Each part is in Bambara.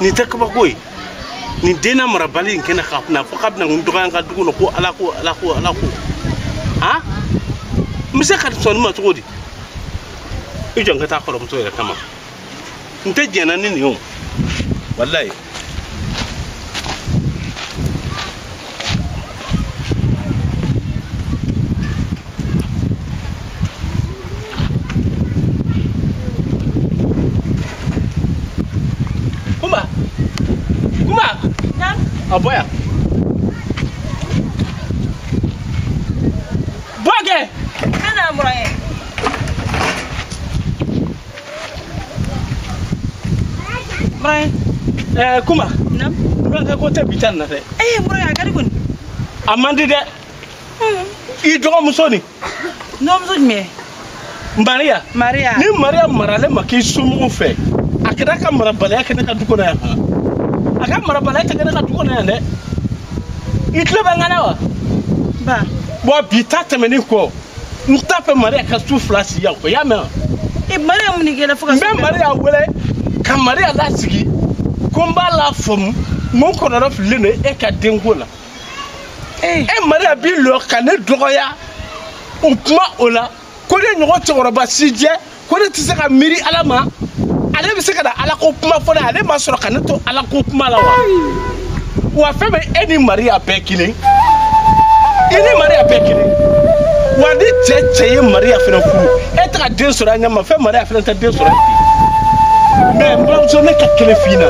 Nin tɛ kabako ye nin den na marabali in kɛnɛ ka na fɔ k'a bɛna n dɔgɔya n ka du kɔnɔ ko ala ko ala ko ala ko han n bɛ se ka sɔn nin ma cogo di i jɔ n ka taa kɔrɔmuso yɛrɛ kama n tɛ jɛn na ni nin ye o walayi. A bɔ yan bɔ kɛ. N bɛ na murankɛ. Murankɛ. Ɛɛ Kuma. Naamu. Murankɛ ko tɛ bi ta nin na dɛ. Ee murankɛ a ka di kɔni. A man di dɛ. I dɔgɔmuso nin. N dɔgɔmuso jumɛn? Maria. Maria. Ni Maria maralen ma k'i somɔgɔw fɛ a kɛra ka marabaliya kɛ ne ka du kɔnɔ yan han. A ka marabaliya tɛ kɛ ne ka du kɔnɔ yan dɛ. I tulo bɛ n kan na wa? Ba. Bon bi ta tɛmɛnen kɔ n t'a fɛ Maria ka su fila sigi yan kɔ i y'a mɛn wa? E Maria mun de kɛra fo ka. N bɛ Maria wele ka Maria lasigi ko n b'a lafaamu n ko n kɔnɔrɔ fililen don e ka denko la. E Maria b'i lɔ ka ne dɔgɔya o kuma o la ko ne ɲɔgɔn cɛkɔrɔba si jɛ ko ne tɛ se ka miiri Ala ma. Ale bɛ se ka na ala ko kuma fɔ ne ale ma sɔrɔ ka ne to ala ko kuma la wa wa fɛn min e ni Maria bɛɛ kelen i ni Maria bɛɛ kelen wa ni cɛ cɛ ye Maria fɛnɛ furu e tɛ ka den sɔrɔ a ɲɛ ma fɛn Maria fɛnɛ tɛ den sɔrɔ bi mɛ n buramuso ne ka kelen f'i ɲɛna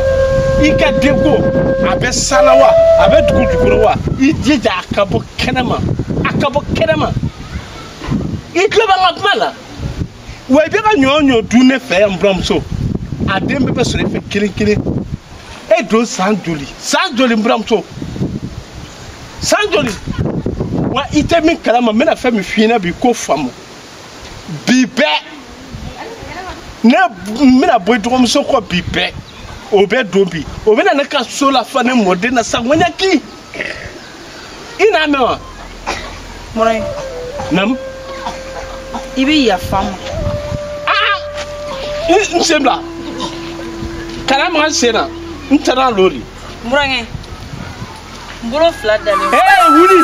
i ka denko a bɛ san na wa a bɛ dugu jukɔrɔ wa i jija a ka bɔ kɛnɛma a ka bɔ kɛnɛma i tulo bɛ n ka kuma la wa i bɛ ka ɲɔ o ɲɔ dun ne fɛ yan n buramuso. A den bɛɛ bɛ sɔrɔ e fɛ kelen kelen e don san joli san joli n buramuso san joli wa i tɛ min kalama n bɛna fɛn min f'i ɲɛna bi ko faamu bi bɛɛ ne n bɛna bɔ i dɔgɔmuso kɔ bi bɛɛ o bɛ don bi o bɛna ne ka so lafa ne mɔden na sa ŋɔɲɛki i n'a mɛn wa. Murankɛ. Naamu. I bɛ yafa n ma. Aa n sen bila. Kana maga n sen na n taara lori. Murankɛ n bolo fila dalen. Ee wuli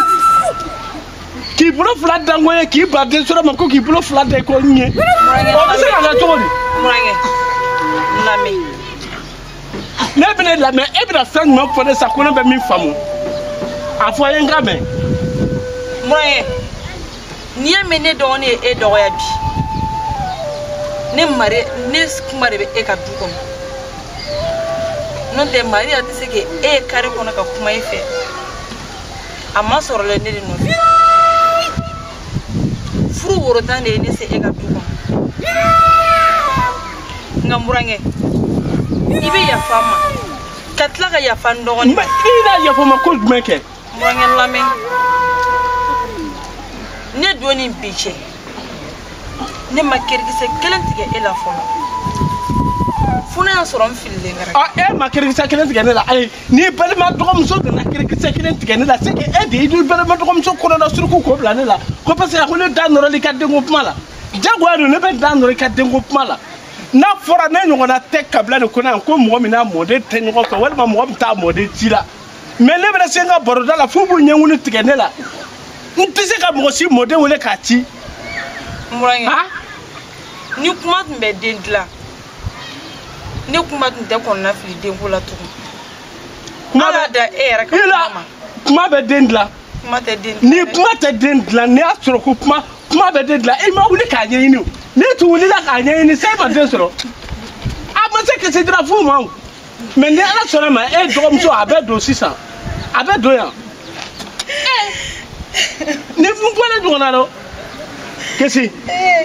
k'i bolo fila da n ko ye k'i ba den sɔrɔ ma ko k'i bolo fila da i ko n ye. O bɛ se ka kɛ cogo di? Murankɛ n lamɛn. Ne bɛ ne lamɛn e bɛna fɛn jumɛn fɔ ne sa ko ne bɛ min faamu a fɔ n ye n ka mɛn. Murankɛ n'i y'a mɛn ne dɔgɔnin ye e dɔgɔya bi ne mari ne kuma de bɛ e ka du kɔnɔ. N'o tɛ Maria tɛ se k'e ye kare kɔnɔ ka kuma e fɛ a ma sɔrɔ la ne de nɔfɛ furu worotan de ye ne se e ka du kɔnɔ nka murankɛ i bɛ yafa n ma ka tila ka yafa n dɔgɔnin ma. I n'a yafa n ma ko jumɛn kɛ. Murankɛ lamɛn ne don ni bi cɛ ne ma kirikisɛ kelen tigɛ e la fɔlɔ. Fo ne y'a sɔrɔ n fililen kɛra. Ɔ e ma kirikisɛ kelen tigɛ ne la ayi n'i balima dɔgɔmuso nana kirikisɛ kelen tigɛ ne la c'est que e de y'i balima dɔgɔmuso kɔnɔna suruku k'o bila ne la ko parce que ko ne da nɔrɔli ka denko kuma la jagoya don ne bɛ da nɔrɔ i ka denko kuma la n'a fɔra ne ɲɔgɔnna tɛ kabila nin kɔnɔ yan ko mɔgɔ min n'a mɔden tɛ ɲɔgɔn fɛ walima mɔgɔ min t'a mɔden ci la mais ne bɛna se n ka baroda la f'u b'u ɲɛŋuni tigɛ ne la n tɛ se ka mɔgɔ si mɔden wele k'a ci. Murankɛ ni kuma tun bɛ den dilan. Ne kuma tun tɛ kɔnɔna fili denko la tugun. Kuma bɛ da e yɛrɛ ka kuma ma. Kuma bɛ den dilan. Kuma tɛ den dilan. Ni kuma tɛ den dilan n'i y'a sɔrɔ ko kuma bɛ den dilan e ma wuli k'a ɲɛɲini o n'e tun wulila k'a ɲɛɲini sa e ma den sɔrɔ a ma se ka se dira fu ma o mais ni Ala sɔnna ma e dɔgɔmuso a bɛ don sisan a bɛ don yan. Ne fun bɔra ɲɔgɔn na dɔn. Kesi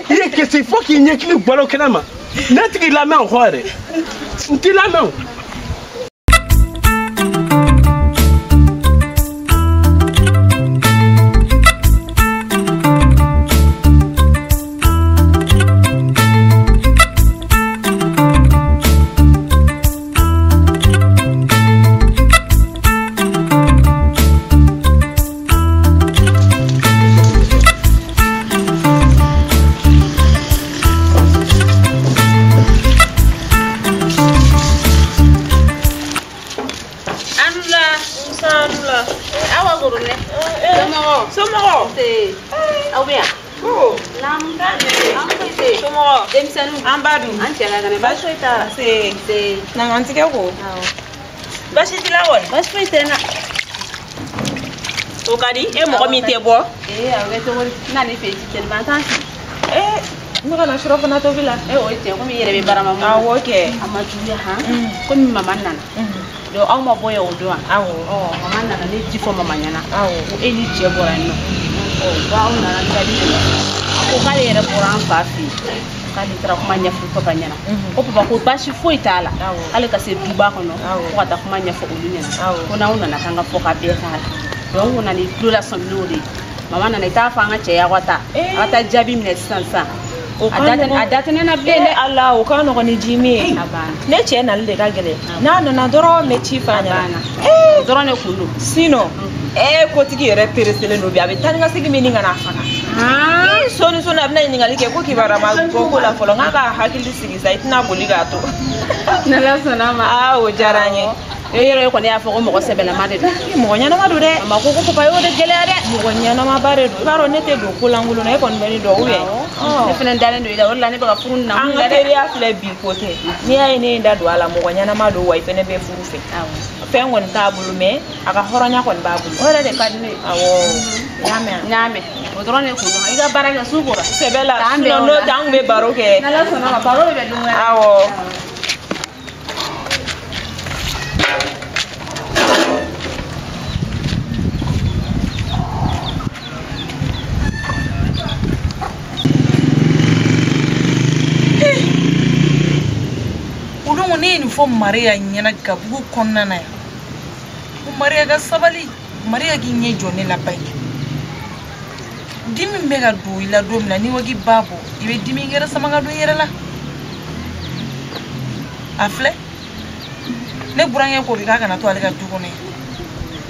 i ye kesi fo k'i ɲɛkili bɔlɔ kɛnɛ ma. Ne tigi lamɛn o kɔ yɛrɛ. N t'i lamɛn o. Nangantigɛ ko baasi t'i la kɔni baasi foyi tɛ n na o ka di e mɔgɔ min tɛ bɔ a bɛ kɛ cogo di n na ne fɛ yen cɛnni ban t'an sigi ne ka na surɔfana tobi la o ye tiɲɛ komi i yɛrɛ bɛ baara ma mun awɔ kɛ a ma juguya han komi mama nana donc aw ma bɔ yan o don wa awɔ mama nana ne ji fɔ mama ɲɛna awɔ ko e ni cɛ bɔra yen nɔ ko aw nana jaabi de a ko k'ale yɛrɛ bɔra an fa fɛ yen k'ale taara kuma ɲɛfɔ papa ɲɛna ko papa ko baasi foyi t'a la k'ale ka se duba kɔnɔ ko ka taa kuma ɲɛfɔ olu ɲɛna ko n'aw nana k'an ka fɔ ka bɛɛ k'a la donc n nana i tulo lasɔmi n'o de ye mama nana i t'a fɔ an ka cɛya ka taa a ka taa jaabi minɛ sisan sisan a da tɛ ne na bilen dɛ ala o ka nɔgɔn ni ji min ye ne cɛ nali de ka gɛlɛn n'a nana dɔrɔn n bɛ ci f'a ɲɛna o dɔrɔn de kun don sinon kotigi yɛrɛ pereselen don bi a bɛ taa ni ka segin min ni ka n'a faga sɔɔni sɔɔni a bɛna ɲininkali kɛ ko kibaruya ma bɔ ko la fɔlɔ n k'a ka hakili sigi sa i tɛna boli k'a to n'Ala sɔnna ma o diyara n ye e yɛrɛ kɔni y'a fɔ ko mɔgɔ sɛbɛlama de don mɔgɔ ɲɛnama don dɛ a ma ko papa y'o de gɛlɛya dɛ mɔgɔ ɲɛnamaba de don i b'a dɔn ne tɛ don ko lankolon na e kɔni bɛ ne dɔn ou bien ne fana dalen don i la o de la ne bɛ ka furu na an ka teriya filɛ bi ko tɛ n'i y'a ye ne ye n da don a la mɔgɔ ɲɛnama don wa i fana bɛ furu fɛ fɛn kɔni t'a bolo mais a ka hɔrɔnya kɔni b'a bolo o yɛrɛ de ka di ne ye awɔ n y'a mɛn n y'a mɛn o dɔrɔn de kun don i ka baara kɛ su kora sɛbɛ la sinon n'o tɛ an tun bɛ baro kɛ n'Ala sɔnna ma baro de bɛ dun wɛrɛ awɔ. Ne ye nin fɔ Maria ɲɛna gabugu kɔnɔna na yan ko Maria ka sabali Maria k'i ɲɛ jɔ ne la ba ye dimi bɛ ka don i la don min na n'i ko k'i b'a bɔ i bɛ dimi yɛrɛ sama ka don i yɛrɛ la a filɛ ne burankɛ ko bi k'a kana to ale ka du kɔnɔ yan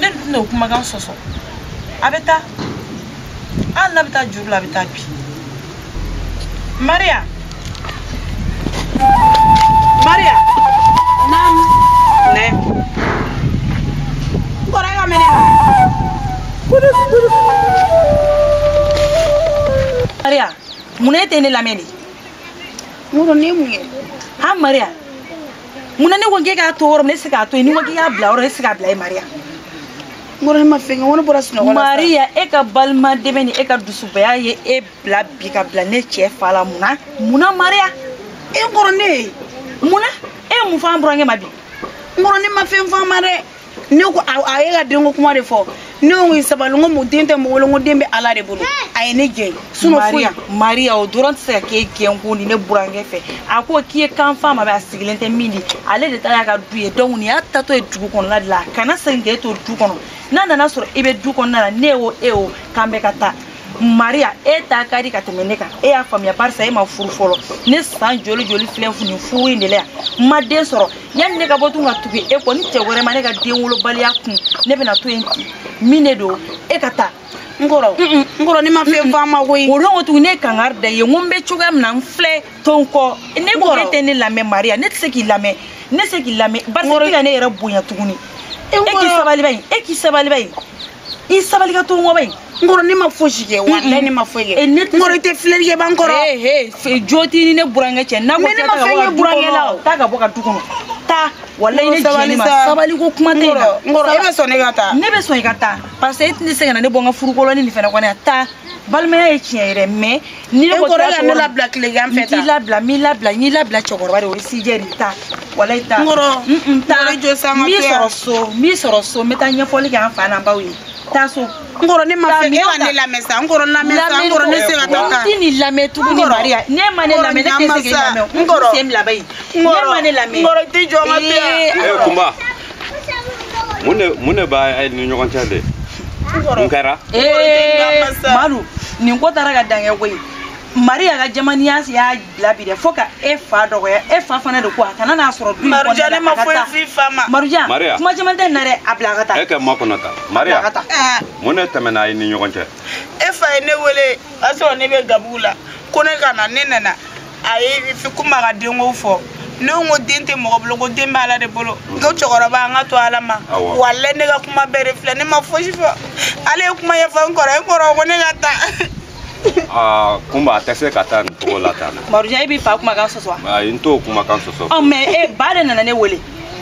ne dun tɛna o kumakan sɔsɔ a bɛ taa hali n'a bɛ taa juru la a bɛ taa bi Maria Maria. Naam. Ne. Kɔrɔ ka mɛnɛ. Maria, mun e tɛ ne lamɛn de? N ne mun kɛ? Han Maria. Mun ne ko k'e k'a to yɔrɔ min ne tɛ se k'a to yen ni n ko k'i k'a bila yɔrɔ ne tɛ se k'a bila yen Maria. N ne ma fɛn kɛ n ko ne bɔra sunɔgɔ la. Maria e ka balima dɛmɛ ni e ka dusubaya ye e bila bi ka bila ne cɛ fa la mun na? Mun na Maria? E kɔrɔ ne ye. Mun na e ye mun fɔ an burankɛ ma bi? N kɔrɔ ne ma fɛn fɔ a ma dɛ. Ne ko a ye ka denko kuma de fɔ. Ne ko i sabali n ko mun den tɛ mɔgɔ bolo n ko den bɛ Ala de bolo. A ye ne gɛn. Sinon foyi. Maria o dɔrɔn tɛ se ka k'e gɛn ko ni ne burankɛ fɛ. A ko k'i ye kan f'a ma a sigilen tɛ min di. Ale de ta y'a ka du ye donc nin y'a tatɔ ye dugu kɔnɔna de la. A kana segin k'e to du kɔnɔ. N'a nana sɔrɔ e bɛ du kɔnɔna la ne o e o k'an bɛ ka taa. Maria e ta ka di ka tɛmɛ ne kan e y'a faamuya barisa e ma furu fɔlɔ ne san joli joli filɛ nin furu in de la yan n ma den sɔrɔ yanni ne ka bɔ tun ka tugu e kɔ ni cɛ wɛrɛ ma ne ka den wolobaliya kun ne bɛna to yen ten min de don e ka taa. N kɔrɔ ne ma fɛn fɔ a ma koyi. O don ko tuguni ne ye kangari da i ye n ko n bɛ cogoya min na n filɛ to n kɔ ne ko e tɛ ne lamɛn Maria ne tɛ se k'i lamɛn ne tɛ se k'i lamɛn barisa i tɛ ka ne yɛrɛ bonya tuguni e k'i sabali ba ye e k'i sabali ba ye i sabali ka to n kɔ ba ye. N kɔrɔ ne ma fosi kɛ walayi ne ma foyi kɛ. N kɔrɔ i tɛ filɛli kɛ ban kɔrɔ. Ee jo t'i ni ne burankɛ cɛ n'a ko ne ma fɛn kɛ burankɛ la o. Taa ka bɔ ka du kɔnɔ taa walayi ne jɛnni ma sabali ko kuma tɛ yen na. N kɔrɔ e bɛ sɔn ne ka taa. Ne bɛ sɔn i ka taa parce que e tɛ se ka na ne bɔ n ka furukolɔni nin fɛnɛ kɔnɔ yan taa balimaya ye tiɲɛ yɛrɛ mais ni ne ko kɔrɔ ka ne labila tilegan fɛ taa. N t'i labila n b'i labila n y'i labila cɛkɔrɔba de o ye sijɛ de taa walayi taa. N kɔrɔ n taa jɔ sa n b'i sɔrɔ so n b'i sɔrɔ so n bɛ taa ɲɛfɔli kɛ an fa n'an baw ye. Taa so. N kɔrɔ ne ma fɛ e ka ne lamɛn sa n kɔrɔ lamɛn sa n kɔrɔ ne se ka taa kan. N tɛ nin lamɛn tuguni Maria ne ma ne lamɛn ne tɛ se k'i lamɛn n kɔrɔ sen bila ba ye ne ma ne lamɛn. N kɔrɔ i tɛ jɔ n ka to yan. Ee Kunba mun de b'a ni ɲɔgɔn cɛ de? Mun kɛra? Ee Madu nin ko taara ka dan kɛ koyi. Maria ka jamaniya y'a bila bi dɛ fo ka e fa dɔgɔya e fa fana de ko a kana n'a sɔrɔ du in kɔnɔna la. Marujan ne ma foyi f'i fa ma. Marujan kuma caman tɛ nin na dɛ a bila ka taa. E ka makɔnɔ ta Maria mun de tɛmɛna i ni ɲɔgɔn cɛ? E fa ye ne wele o y'a sɔrɔ ne bɛ Gabugu la ko ne ka na ne nana a ye kuma ka denko fɔ ne ko den tɛ mɔgɔ bolo ko den bɛ Ala de bolo n ko cɛkɔrɔba an ka to Ala ma walayi ne ka kuma bɛɛ de filɛ ne ma fosi fɔ ale ye kuma ɲɛfɔ n kɔrɔ e kɔrɔ ko ne ka taa. Aa Kunba a tɛ se ka taa nin cogo la tan. Marujan e b'i fa kumakan sɔsɔ wa? Ayi n t'o kumakan sɔsɔ. Ɔ mɛ e ba de nana ne wele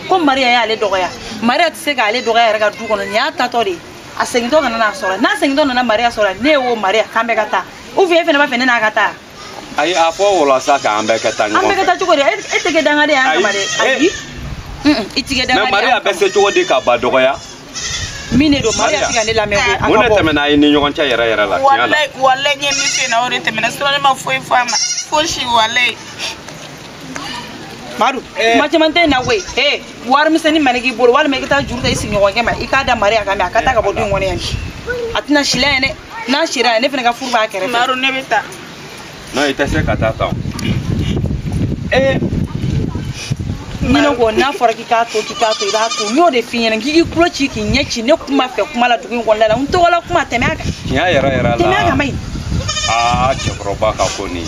ko Maria y'ale dɔgɔya Maria tɛ se k'ale dɔgɔya yɛrɛ ka du kɔnɔ nin y'a tatɔ de ye a segintɔ kana n'a sɔrɔ n'a segintɔ nana Maria sɔrɔ ne ye o Maria k'an bɛɛ ka taa ou bien e fana b'a fɛ ne n'a ka taa. Ayi a fɔ o la sa k'an bɛɛ ka taa ɲɔgɔn fɛ. An bɛɛ ka taa cogo di e tɛ kɛ dangaden ye an kama dɛ ayi i tɛ kɛ dangaden ye. Mɛ Maria bɛ se cogo di ka ba dɔgɔya? Min de don Maria tɛ ka ne lamɛn koyi. Mun de tɛmɛna i ni ɲɔgɔn cɛ yɛrɛ yɛrɛ la tiɲɛ la? Walayi n ye min f'i ɲɛna o de tɛmɛna sinon ne ma foyi fɔ a ma fosi walayi. Madu kuma caman tɛ nin na koyi ee warimisɛnnin mana k'i bolo walima i ka taa juru ta i sigiɲɔgɔnkɛ ma i k'a da Maria kan mɛ a ka taa ka bɔ du in kɔnɔ yan a tɛna si la yan dɛ n'a sira yan ne fana ka furu b'a kɛrɛfɛ. Madu ne bɛ taa. Non i tɛ se ka taa tan. Ee. Ni ne ko n'a fɔra k'i k'a to i b'a to n y'o de f'i ɲɛna k'i k'i tulo ci k'i ɲɛ ci ne kuma fɛ kuma la dugu in kɔnɔna la n tɔgɔla kuma tɛmɛ a kan. Tiɲɛ yɛrɛ yɛrɛ la. Tɛmɛ a kan maɲi. Aa cɛkɔrɔba ka ko nin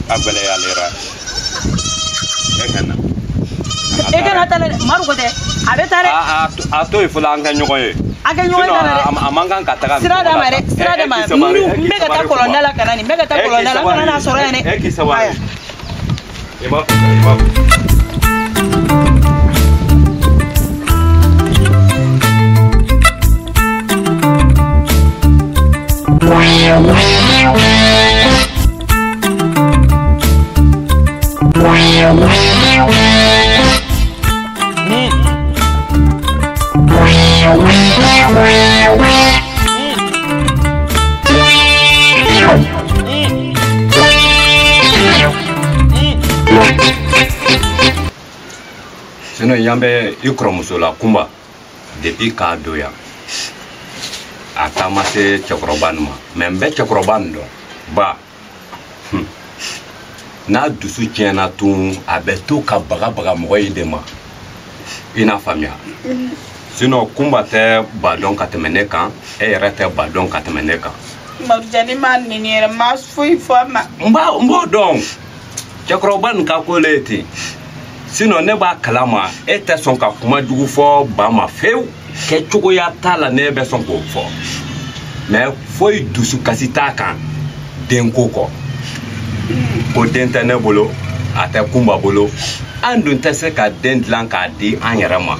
a gɛlɛyalera e ka na. E kana taa dɛ Madu ko tɛ a bɛ taa dɛ. A to yen fɔlɔ an ka ɲɔgɔn ye. A ka ɲɔgɔn ta la dɛ. A man kan ka taga. Sira d'a ma dɛ sira d'a ma n bɛ ka taa kɔlɔnda la ka na nin n bɛ ka taa kɔlɔnda la n kana n'a sɔrɔ yan dɛ. E k'i sabali. I b'a. Sinon yan bɛ i kɔrɔmuso la Kunba depuis k'a don yan a taa ma se cɛkɔrɔba nin ma mɛ n bɛ cɛkɔrɔba nin dɔn ba n'a dusu tiɲɛna tun a bɛ to ka baga baga mɔgɔ yi de ma i n'a faamuya sinon Kunba tɛ ba dɔn ka tɛmɛ ne kan e yɛrɛ tɛ ba dɔn ka tɛmɛ ne kan. Marujan ne m'a nɛni yɛrɛ n ma foyi fɔ a ma. N b'o dɔn cɛkɔrɔba nin ka ko le ye ten. Sinon ne b'a kalama e tɛ sɔn ka kuma jugu fɔ ba ma fewu kɛcogoya t'a la ne bɛ sɔn k'o fɔ mɛ foyi dusukasi t'a kan denko kɔ ko den tɛ ne bolo a tɛ Kunba bolo an dun tɛ se ka den dilan k'a di an yɛrɛ ma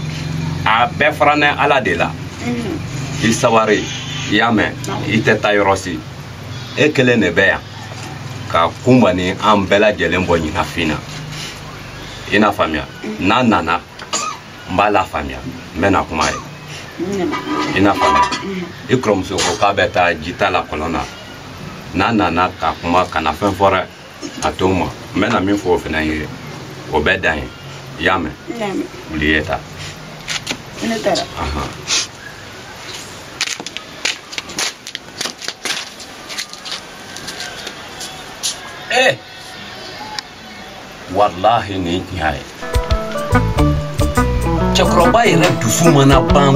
a bɛɛ fara ne Ala de la i sabari i y'a mɛn i tɛ taa yɔrɔ si e kelen de bɛ yan ka Kunba ni an bɛɛ lajɛlen bɔ ɲinafin na. I n'a faamuya n'a nana n b'a la faamuya n bɛ na kuma ye i n'a faamuya i kɔrɔmuso ko k'a bɛ taa ji ta la kɔlɔn na n'a nana ka kuma kana fɛn fɔ dɛ a to n ma n bɛ na min fɔ o fana ye o bɛ dan ye i y'a mɛn wuli ye taa. Ne taara. Ee. Walahi nin tiɲɛ ye cɛkɔrɔba yɛrɛ dusu mana ban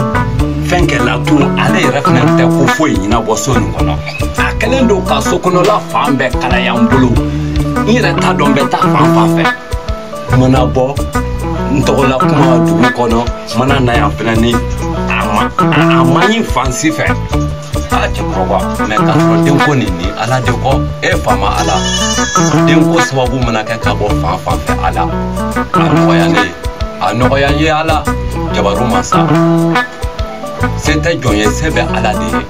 fɛn kɛ la tun ale yɛrɛ fana tɛ ko foyi ɲɛnabɔ so nin kɔnɔ a kɛlen don ka so kɔnɔla fan bɛɛ kalaya n bolo n yɛrɛ t'a dɔn n bɛ taa fan fan fɛ mana bɔ n tɔgɔla kuma dugu kɔnɔ mana na yan fana ni a ma ɲi fan si fɛ a cɛkɔrɔba mɛ k'a sɔrɔ denko nin ni Ala de kɔ e fa ma Ala denko sababu mana kɛ ka bɔ fan fan fɛ Ala a nɔgɔya ne ye a nɔgɔya n ye Ala jabaru masa se tɛ jɔn ye se bɛ Ala de ye.